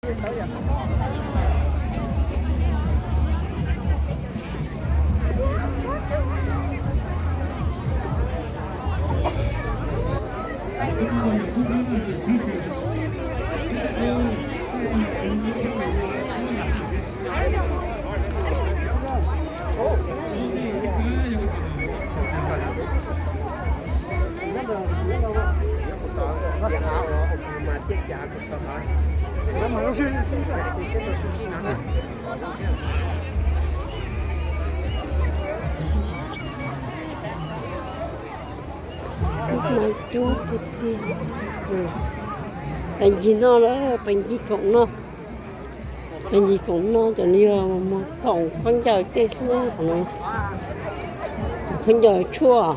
Pais ncig no lawm, pais ncig koom no. Pais ncig koom no cov no yog mus koom khaub ncaws tej xwb, khaub ncaws tshuaj.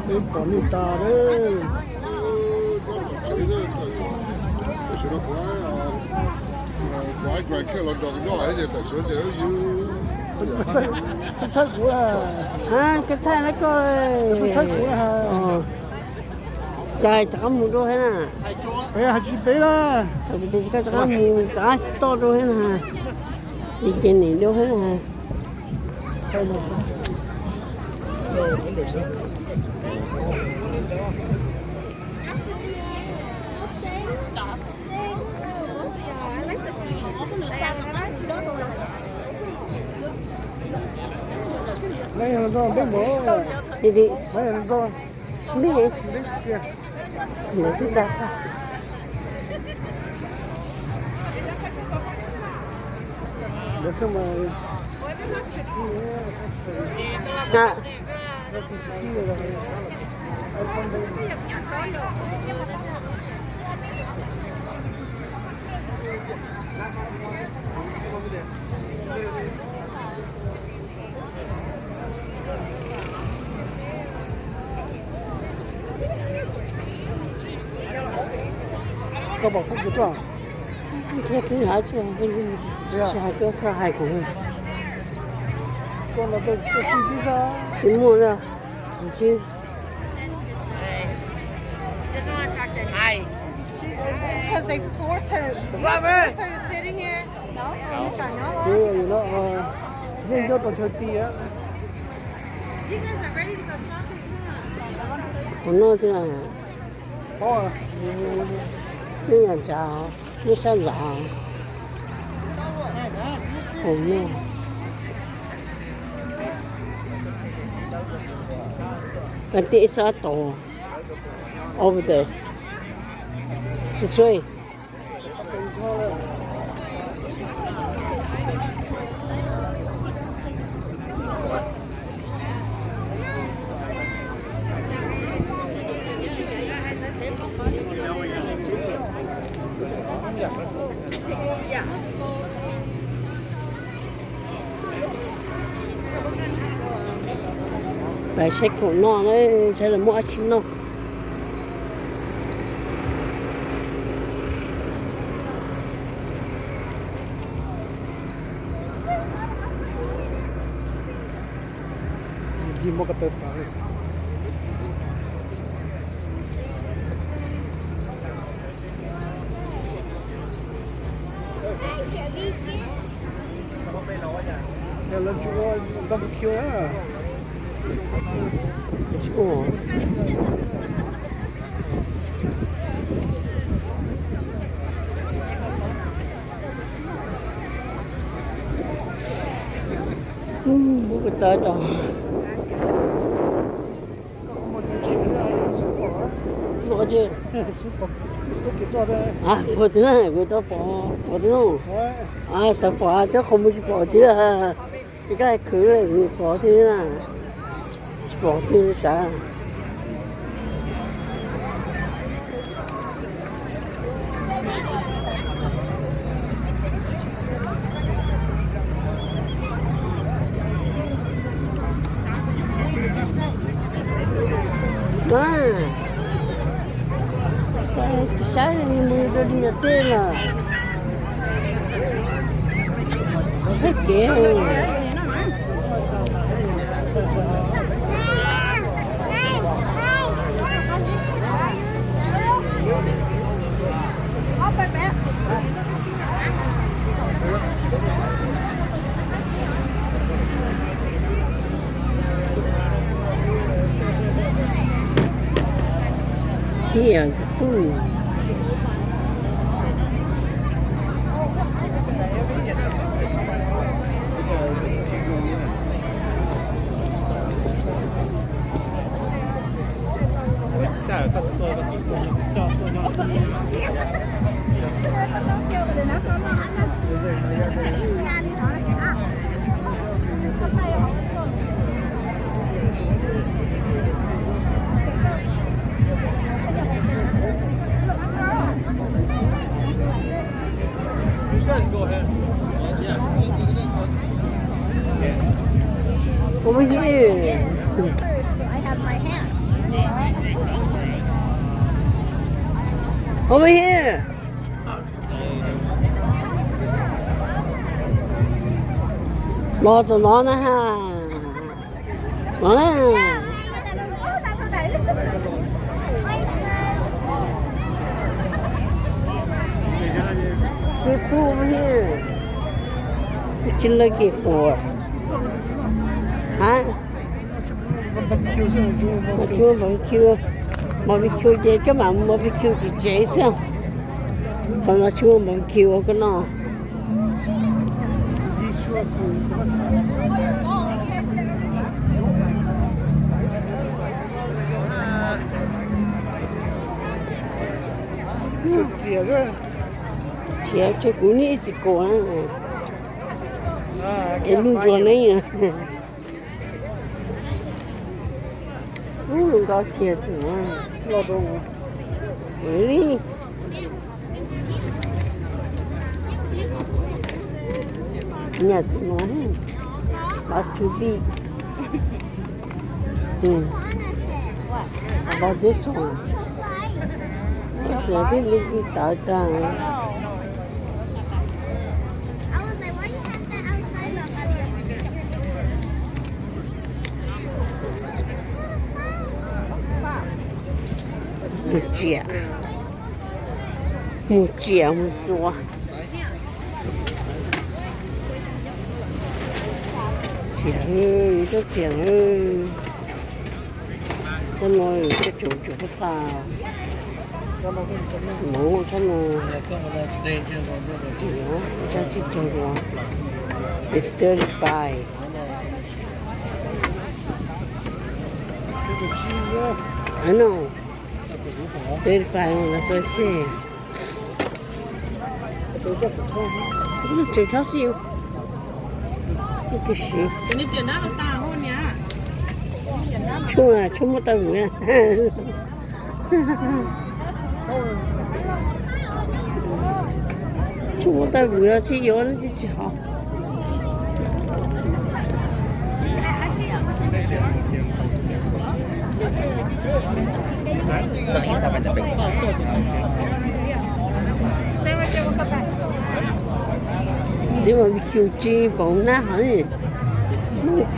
Peb pom nej tas lawm. Koj thaij kuv, koj thaij kuv. Cas rov qab mus dua thiab na? Hais tsis peb na. Koj rov qab mus rov qab tsis toj dua thiab na. Ces ces nim dua thiab na. Di di, neb, neb twb dag tag. Koj pom kuv tuaj? Tsis hais, tsis hais, tsis hais, tsis hais kuv. Tsis muaj lawm. Tsis. It's 'cause they force her, they force her to sit in here. Yeej nyob tau chaw ti. You guys are ready to go shopping, huh? Qhov no twb, nej yog ntsav, nej sab ntsav. Qhov no, I think it's a door over there. This way. Pais saib khoom noj na, saib lawv muaj dab tsi noj. Yog lawv tsis ua barbecue na. Tsis ua. Ub, kuv tawv rau. Xub pom tsi? Pom tiag na, kuv tau pom, pom tiag na. Tau pom, cov qhov muag tsis pom tiag. Ces koj hais khwv li kuv pom tiag na. Tsis pom tiag sav. Saib, saib mus rau li no tej lawm. Saib kev. Here's the food. Over here. Over here. Los rau no na ha. No na. Careful over here. What you looking for? Hah? Tsis muaj barbecue, barbecue ces koj mam barbecue tsev tsev xwb. Qhov no tsis muaj barbecue ua koj noj. Tsis yog, ces kuv niaj ib txiv kuv es lub ntsuag ne. Ub, nws nqa kiag txiv no. Li. Nyaj txiv no. That's too big. About this one. Txiv tib li tawv tag. Mus tsiam, mus tsiam mus txua. Tsiam, tsob tsiam. Cov no cov tsuas tsuas pob txha. Mov tsob no, cov tsib caug yuav. It's thirty-five. Ano, thirty-five no txog seb. Tseem tsob txij, tiam sis tshuaj, tshuaj muab tau vwm. Tshuaj muab tau vwm los tsis yuav, tsis hov. Twb mus barbecue tsis pom nab hov.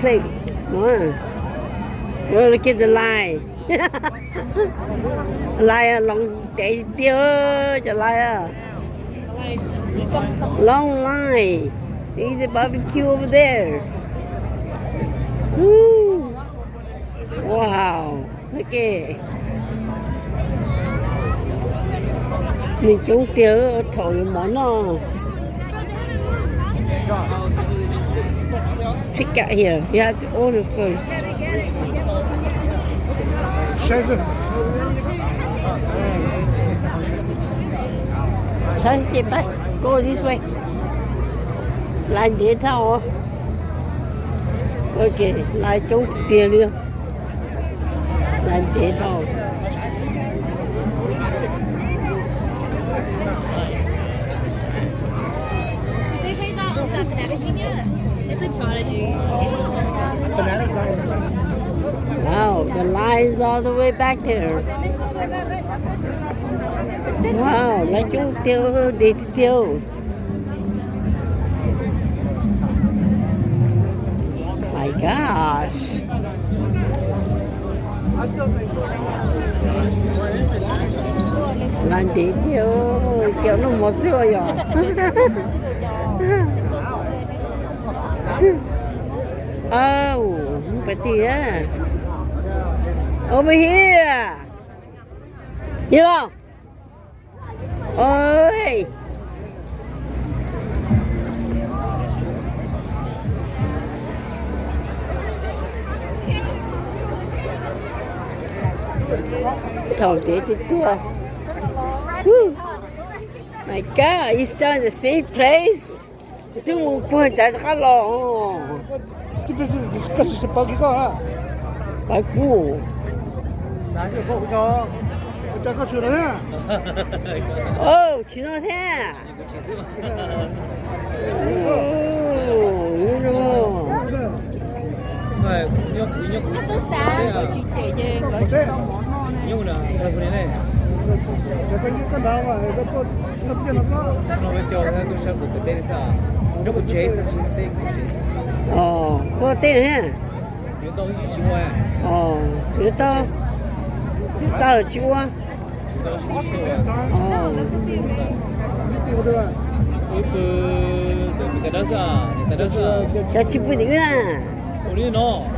Plate. Look at the line. Line los ntev tiag, cov line. Long line. Eat the barbecue over there. Wow. Nws coob tiag, thaum yuav mov noj. Pick up here. You have to order first. Go this way. Lais ntev dhau. Ok, lais coob tiag tiag li. Lais ntev dhau. Wow, the line is all the way back there. Wow, lais coob tiag, ntev tiag. My gosh. Lais ntev tiag, cov noj mov xwb yom. Oh, pais ti. Over here. Ib los. Oj. Thaum ntev tiag tiag. Woo. My God, you still in the same place? Twb mus puag ntsais rov qab los. Pab kuv. Oj, tsis no thiab. Oj, koj tej thiab. Oj, yuav tau, tau los tsis ua. Cov tsis pw tim wb na.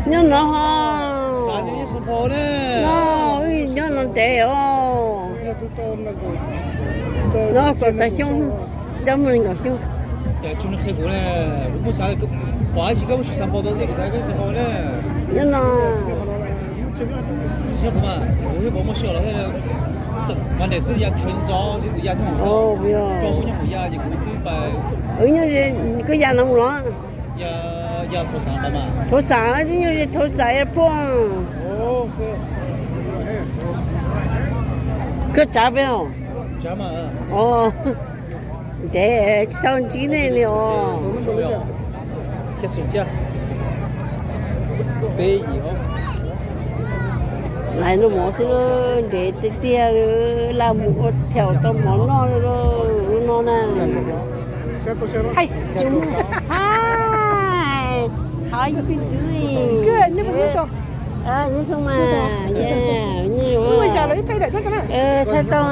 Nyob no ho. No, wb nyob no ntev os. No kaum tawm xyoo, tsis tau muaj nees nkaum xyoo. Nyob no. Ov, yog. Wb nyob ze, koj ya no mus los? Thauv Xam, nyob ze Thauv Xam Airport. Koj tsav peb os? Ov, ntev tsis tau ntsib nej li os. Laiv noj mov xwb, ntev tiag tiag, laj mus ua thaum tau mov noj lub no na. Hi, how you doing? Good, nyob zoo mas, yeah, nyob zoo. Thaij tau.